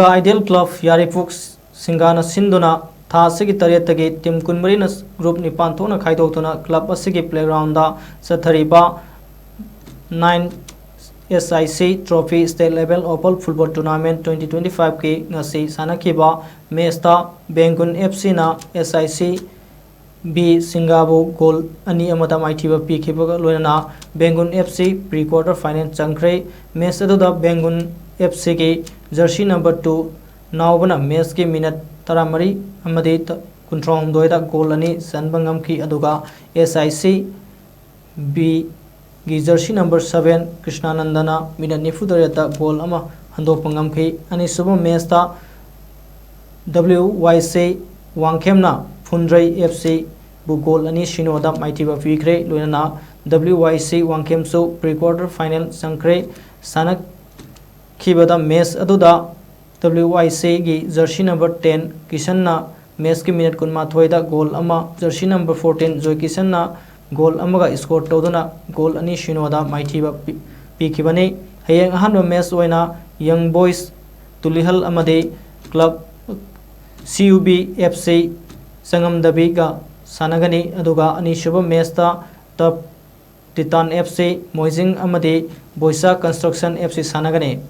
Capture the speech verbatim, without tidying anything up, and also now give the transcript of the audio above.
Ideal Club ꯌꯥꯏꯔꯤꯄꯣꯛ ꯁꯤꯡꯒꯥꯅ ꯁꯤꯟꯗꯨꯅ ꯊꯥ ꯑꯁꯤꯒꯤ ꯇꯔꯦꯠꯇꯒꯤ team ꯀꯨꯟꯃꯔꯤꯅ group ꯅꯤꯄꯥꯟ ꯊꯣꯛꯅ ꯈꯥꯏꯗꯣꯛꯇꯨꯅ club ꯑꯁꯤꯒꯤ playgroundꯗ ꯆꯠꯊꯔꯤꯕ nine S I C Trophy State Level Open Football Tournament twenty twenty-fiveꯀꯤ ꯉꯁꯤ ꯁꯥꯟꯅꯈꯤꯕ matchꯇ ꯕꯦꯡꯒꯨꯟ F Cꯅ S I C B ꯁꯤꯡꯒꯥꯕꯨ goal ꯑꯅꯤ ꯑꯃꯗ ꯃꯥꯏꯊꯤꯕ ꯄꯤꯈꯤꯕꯒ ꯂꯣꯏꯅꯅ ꯕꯦꯡꯒꯨꯟ F C pre quarter final ꯆꯪꯈ꯭ꯔꯦ꯫ Match ꯑꯗꯨꯗ ꯕꯦꯡꯒꯨꯟ F Cꯒꯤ jersey number two ꯅꯥꯎꯕꯅ matchꯀꯤ minute ꯇꯔꯥꯃꯔꯤ ꯑꯃꯗꯤ ꯀꯨꯟꯊ꯭ꯔꯥꯍꯨꯝꯗꯣꯏꯗ goal ꯑꯅꯤ ꯆꯟꯕ ꯉꯝꯈꯤ꯫ ꯑꯗꯨꯒ S I C B ꯒꯤ jersey number seven ꯀ꯭ꯔꯤꯁꯅꯥꯅꯟꯗꯅ minute ꯅꯤꯐꯨꯇꯔꯦꯠꯇ goal ꯑꯃ ꯍꯟꯗꯣꯛꯄ ꯉꯝꯈꯤ꯫ ꯑꯅꯤꯁꯨꯕ matchꯇ W Y C ꯋꯥꯡꯈꯦꯝꯅ ꯐꯨꯟꯗ꯭ꯔꯩ F Cꯕꯨ goal ꯑꯅꯤ ꯁꯤꯅꯣꯗ ꯃꯥꯏꯊꯤꯕ ꯄꯤꯈ꯭ꯔꯦ꯫ ꯂꯣꯏꯅꯅ W Y C ꯋꯥꯡꯈꯦꯝꯁꯨ pre quarter final ꯆꯪꯈ꯭ꯔꯦ꯫ ꯁꯥꯟꯅꯈꯤꯕꯗ match ꯑꯗꯨꯗ W Y Cꯒꯤ jersey number ten ꯀꯤꯁꯟꯅ matchꯀꯤ minute ꯀꯨꯟꯃꯥꯊꯣꯏꯗ goal ꯑꯃ, jersey number fourteen ꯖꯣꯏ ꯀꯤꯁꯟꯅ goal ꯑꯃꯒ score ꯇꯧꯗꯨꯅ goal ꯑꯅꯤ ꯁꯤꯅꯣꯗ ꯃꯥꯏꯊꯤꯕ ꯄꯤ-, ꯄꯤꯈꯤꯕꯅꯤ꯫ ꯍꯌꯦꯡ ꯑꯍꯥꯟꯕ match ꯑꯣꯏꯅ Young Boys ꯇꯨꯂꯤꯍꯜ ꯑꯃꯗꯤ club C U B F C ꯆꯪꯉꯝꯗꯕꯤꯒ ꯁꯥꯟꯅꯒꯅꯤ꯫ ꯑꯗꯨꯒ ꯑꯅꯤꯁꯨꯕ matchꯇ Top Titan F C ꯃꯣꯏꯖꯤꯡ ꯑꯃꯗꯤ ꯕꯣꯏꯁꯥ Construction F C ꯁꯥꯟꯅꯒꯅꯤ꯫